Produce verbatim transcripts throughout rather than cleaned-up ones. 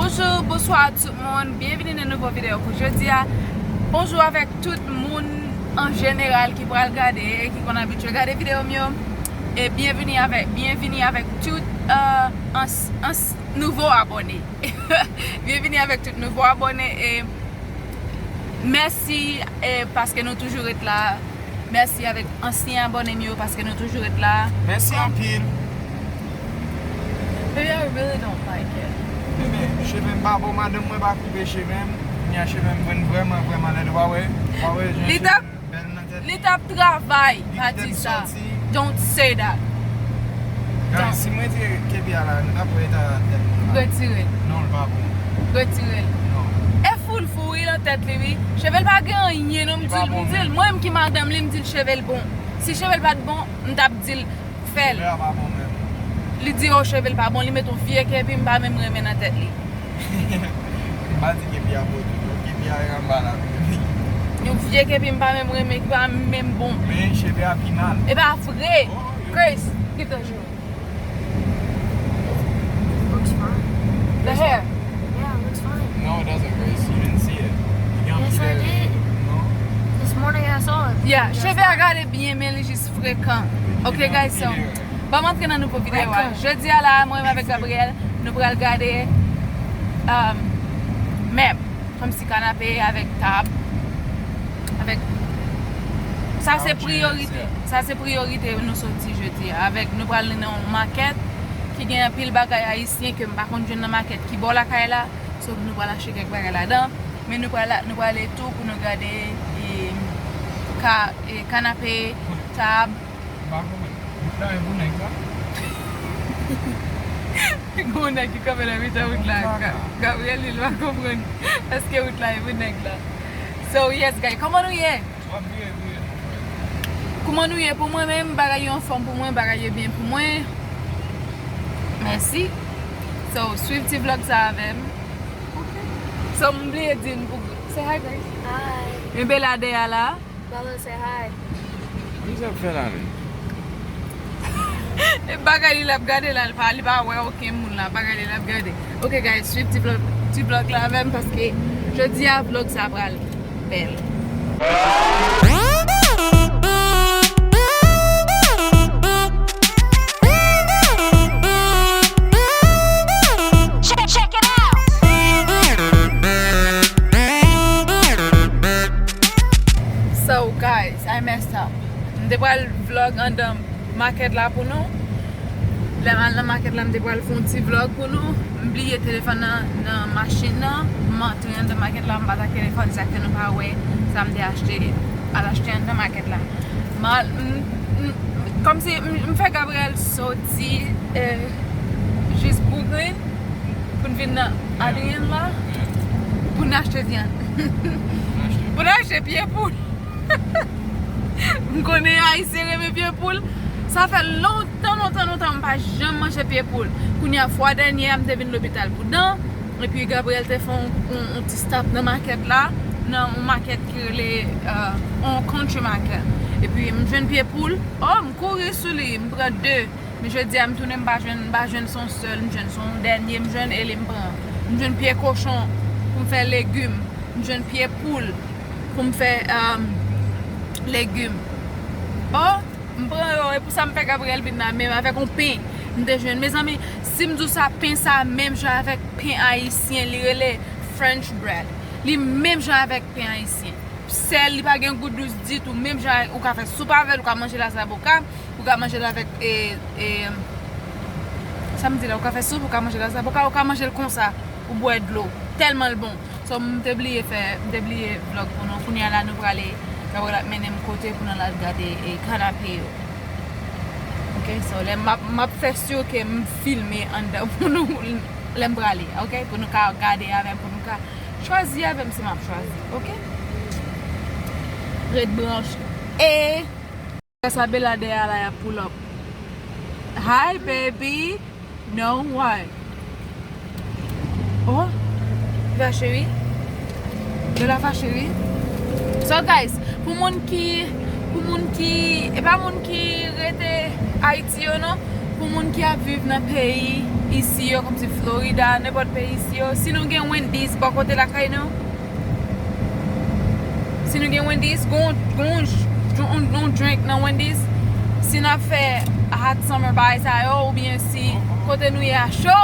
Bonjou, bonswa tout moun. Byenvini nan nouvo videyo pou jodi a. Bonjou avèk tout moun an jeneral ki pral gade e ki konn abitye gade videyo m yo. E byenvini avèk, byenvini avèk tout, euh, ans-, ans-, nouvo abòne. Byenvini avèk tout nouvo abòne e mèsi, e paske nou toujou ret la. Mèsi avèk ansyen abòne m yo paske nou toujou ret la. Mèsi anpil. Baby, I really don't like it. Bebe, cheve m pa bon, madanm mwen pa koupe cheve m. Kounye a cheve m vin vrèman, vrèman lèd. Ou pa wè? Ou pa wè jan cheve m bèl nan tèt li? Li t ap travay, pa di sa. Don't say that. Guys, si mwen te kepi a la, nou t ap wè eta tèt mwen la. Retire l. Non, l pa bon. Retire l. Non. E foul fou wi nan tèt li wi. Cheve l pa gen anyen non, m di l, m di l, mwen menm ki madanm li, m di l cheve l bon. Si cheve l pa t bon, m t ap di l fè l. Cheve a pa bon menm. Li di o cheve l pa bon, li met yon vye kepi m pa menm renmen nan tèt li. M pa di kepi a bon tou non, kepi a anba la. Yon vye kepi m pa menm renmen, ki pa menm bon. Men cheve a pi mal. E pa vre. Oh, yo. Grace, keep that shit on. Looks fine. The hair. Yeah, it looks fine. No, it doesn't, Grace. You didn't see it. Yes, I did. No. This morning I saw it. Yeah, cheve a gade byen, men li jis frekan. Ok, guys, so, ban m antre nan nouvo videyo a. Jodi a la, mwen menm avèk Gabriel, nou pral gade, um, mèb. Kòmsi kanape avèk tab. Avèk, sa se priyorite. Sa se priyorite nou soti jodi a. Avèk nou pral nan yon makèt ki gen anpil bagay ayisyen ke m pa konn jwenn nan makèt ki bò lakay la. So nou pral achte kèk bagay ladan. Men nou pral, nou prale tou pou nou gade, e, ka, e, kanape, tab. M pa konprann. Wout la e pou nèg la? Gon nèg ki kanpe nan mitan wout la. Ga-, Gabriel li pa konprann. Èske wout la e pou nèg la? So, yes, guys, kòman nou ye? W ap vire, vire non, frè. Kòman nou ye? Pou mwen menm, bagay yo anfòm pou mwen, bagay yo byen pou mwen. Mèsi. So, swiv ti vlog sa avè m. So, m bliye di n pou, say hi, Grace. Hi. Men Bella dèyè la. Bella, say hi. Kisa w ap fè la menm? E bagay li l ap gade la, li pa, li pa wè okenn moun la, bagay li l ap gade. Ok, guys, swiv ti vlog, ti vlog la avè m, paske jodi a vlog sa pral bèl. Check, check it out. So, guys, I messed up. M te pral vlog anndan makèt la pou nou. Lè m al nan makèt la, m te pral fè yon ti vlog pou nou. M bliye telefòn nan, nan machin nan. M antre anndan makèt la, m pa t ak telefòn, sa fè nou pa wè sa m te achte, al achte anndan makèt la. M al, m, m, kòmsi m, m fè Gabriel soti, eh, jis Brooklyn pou n vin nan Adrienne la, pou n achte vyann. Pou n achte pye poul. M konnen Ayisyen renmen pye poul. Sa fè lontan, lontan, lontan m pa janm manje pye poul. Kounye a, fwa dènyè a, m te vin lopital pou dan. Epi Gabriel te fè yon, yon, yon ti stop nan makèt la, nan yon makèt ki rele, euh, yon country market. Epi m jwenn pye poul. Oh, m kouri sou li, m pran de. Men jodi a, m tounen, m pa jwenn, m pa jwenn se yon sèl, m jwenn se yon dènye, m jwenn e li m pran. M jwenn pye kochon pou m fè legim. M jwenn pye poul pou m fè, um, legim. Oh, m pran yo, e pou sa m fè Gabriel vin la menm avèk yon pen. M te jwenn, mezanmi, si m di w sa, pen sa menm jan avèk pen ayisyen, li rele French bread. Li menm jan avèk pen ayisyen. Sèl, li pa gen gou dous ditou, menm jan ou ka fè soup avè l, ou ka manje l a zaboka, ou ka manje l avèk, e, e, sa m di la, ou ka fè soup, ou ka manje l a zaboka, ou ka manje l konsa, ou bwè dlo. Tèlman l bon. So, m te bliye fè, m te bliye vlog pou nou. Kounye a la, nou prale, Gabriel ap mennen m kote pou nou al gade, e, kanape yo. Ok, so, lè m ap, m ap fè si ke m filme anndan pou nou, lè m prale, ok, pou nou ka gade avè m, pou nou ka chwazi avè m si m ap chwazi, ok? Ret branche. E, sa Bella dèyè a la, y ap pull up. Hi, baby. No, why? Oh, fache wi. Bella fache wi. So, guys, pou moun ki, pou moun ki, e pa moun ki rete Ayiti yo non, Pou moun ki ap viv nan peyi isi yo, kòmsi Florida, nenpòt peyi isi yo, si nou gen Wendy's bò kote lakay nou, si nou gen Wendy's, gon, gon, gon, gon drink nan Wendy's, si n ap fè hot summer bagay sa yo, oubyen si kote nou ye a cho,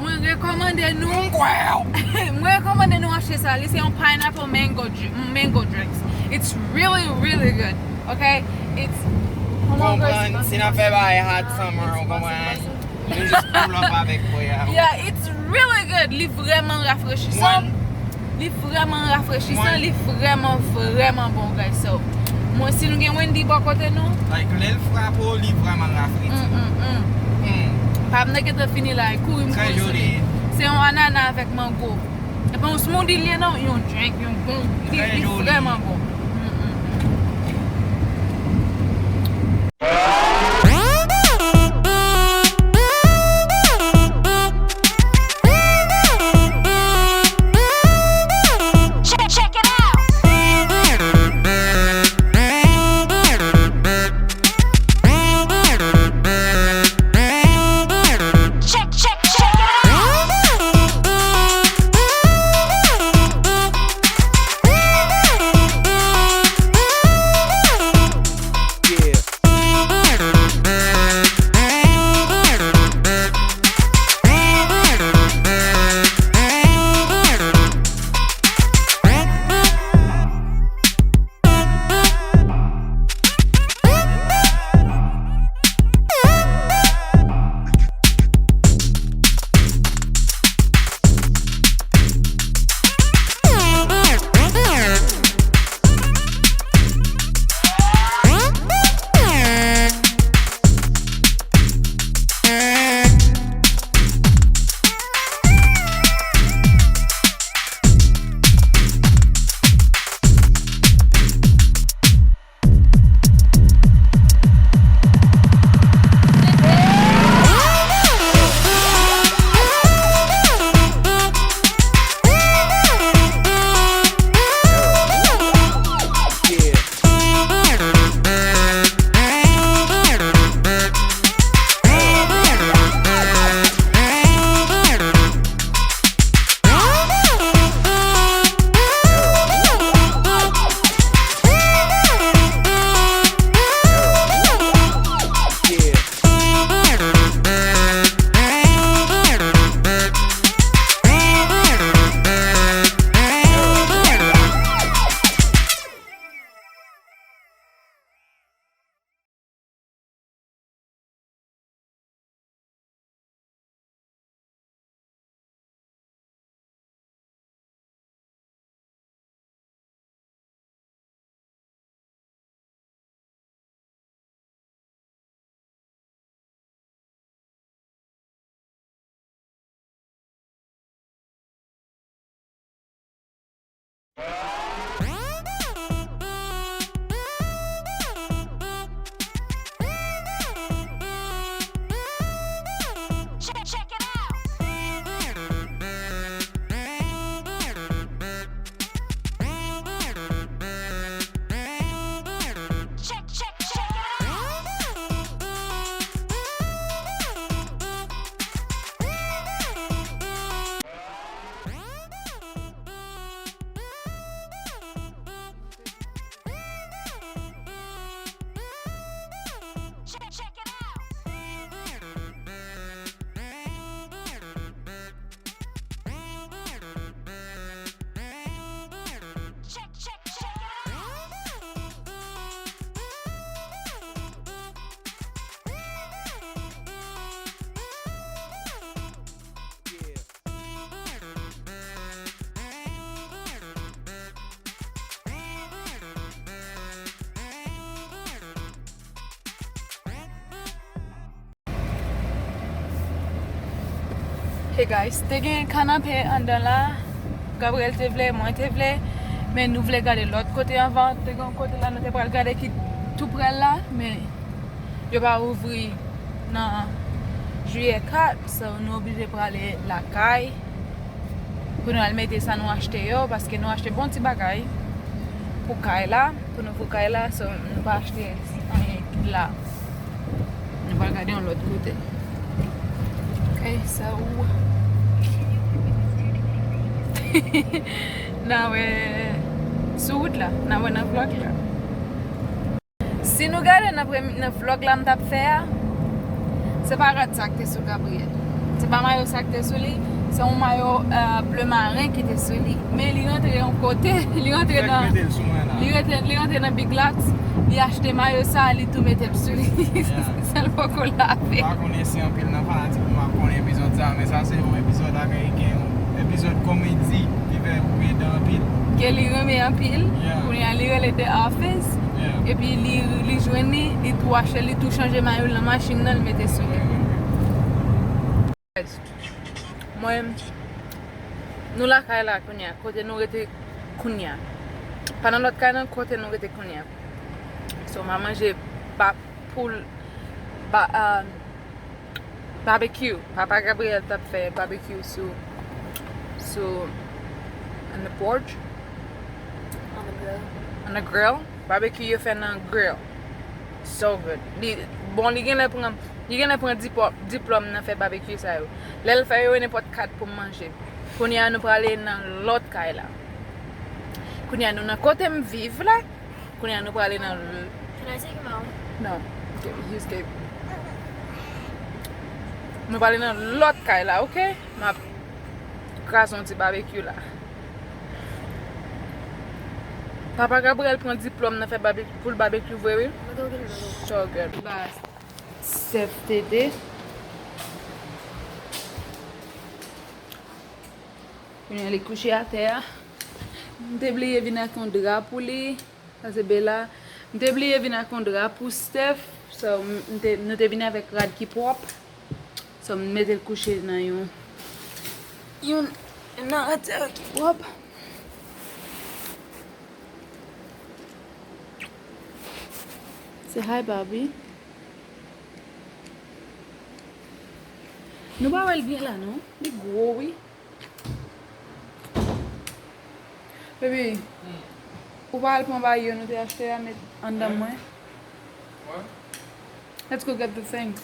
mwen rekòmande nou, mwen rekòmande nou achte sa. Li se yon pineapple mango, ju- mango drinks. It's really, really good. Okay? It's Konprann, si n ap fè bagay hot summer, ou konprann? Nou just pull up avèk bwè a. Yeah, it's really good. Li vrèman rafrechisan. Li vrèman rafrechisan. Li vrèman, vrèman bon, guys. So, mwen, si nou gen Wendy bò kote nou, like, lè l frape w, li vrèman rafredi. Mm, mm, mm. Mm. Pa m nan gentan fini la, kouri m kouri sou li. Se yon anana avèk mango. E pa yon smoothie li ye non, yon drink, yon bon, li, li vrèman bon. Mm, mm, mm. Hey guys, te gen kanape anndan la. Gabriel te vle, mwen te vle, men nou vle gade lòt kote anvan. Te gen yon kote la nou te pral gade ki tou prè la, men yo pa ouvri nan jiyè kat, so nou oblije prale lakay pou nou al mete sa nou achte yo, paske nou achte bon ti bagay pou kay la, pou nou pou kay la, so nou pa achte anyen la. Nou pral gade yon lòt kote. Ok, so n a wè sou wout la, n a wè nan vlòg la. Si nou gade nan premye, nan vlòg la m t ap fè a, se pa rad sa k te sou Gabriel. Se pa mayo sa k te sou li, se yon mayo, euh, ble maren ki te sou li. Men li rantre yon kote, li rantre nan, li rantre, li rantre nan Big Lots, li achte mayo sa, li tou mete l sou li. San l poko lave. M pa konnen si anpil nan fanatik nou ap konnen epizòd sa, men sa se yon epizòd ameriken, yon epizòd komedi ki fè ou ri anpil. Ke li renmen anpil. Kounye a li rele The Office. Epi li, li jwenn li, li tou achte, li tou chanje mayo l nan machin nan, li mete sou li. Mwen, nou lakay la kounye a, kote nou rete kounye a. Pa nan lòt kay nan, kote nou rete kounye a. So, m a manje ba, poul, ba, um, barbecue. Papa Gabriel t ap fè barbecue sou, sou, on the porch. On the grill. On the grill. Barbecue yo fè nan grill. So good. Li, bon, li genlè pran, li genlè pran diplò-, diplòm nan fè barbecue sa yo. Lè l fè yo, e nenpòt kat pou m manje. Kounye a, nou prale nan lòt kay la. Kounye a, nou nan kote m viv la. Kounye a, nou prale nan l-, Can I take him out? No. Okay, he escaped. Nou prale nan lòt kay la, ok? M ap kraze yon ti barbecue la. Papa Gabriel pran diplòm nan fè barbecue, pou l barbecue vre, wi. So good. Ba Steph tete. Kounye a li kouche atè a. M te bliye vin ak yon dra pou li. Sa se Bella. M te bliye vin ak yon dra pou Steph. So, m, m te, nou te vin avèk rad ki pwòp. So, m mete l kouche nan yon, yon, nan atè ki pwòp. Say hi, Barbie. Nou pa wè l byen la, non? Li gwo, wi. Baby, ou pa al pran bagay yo nou te achte a, met anndan mwen? Let's go get the things.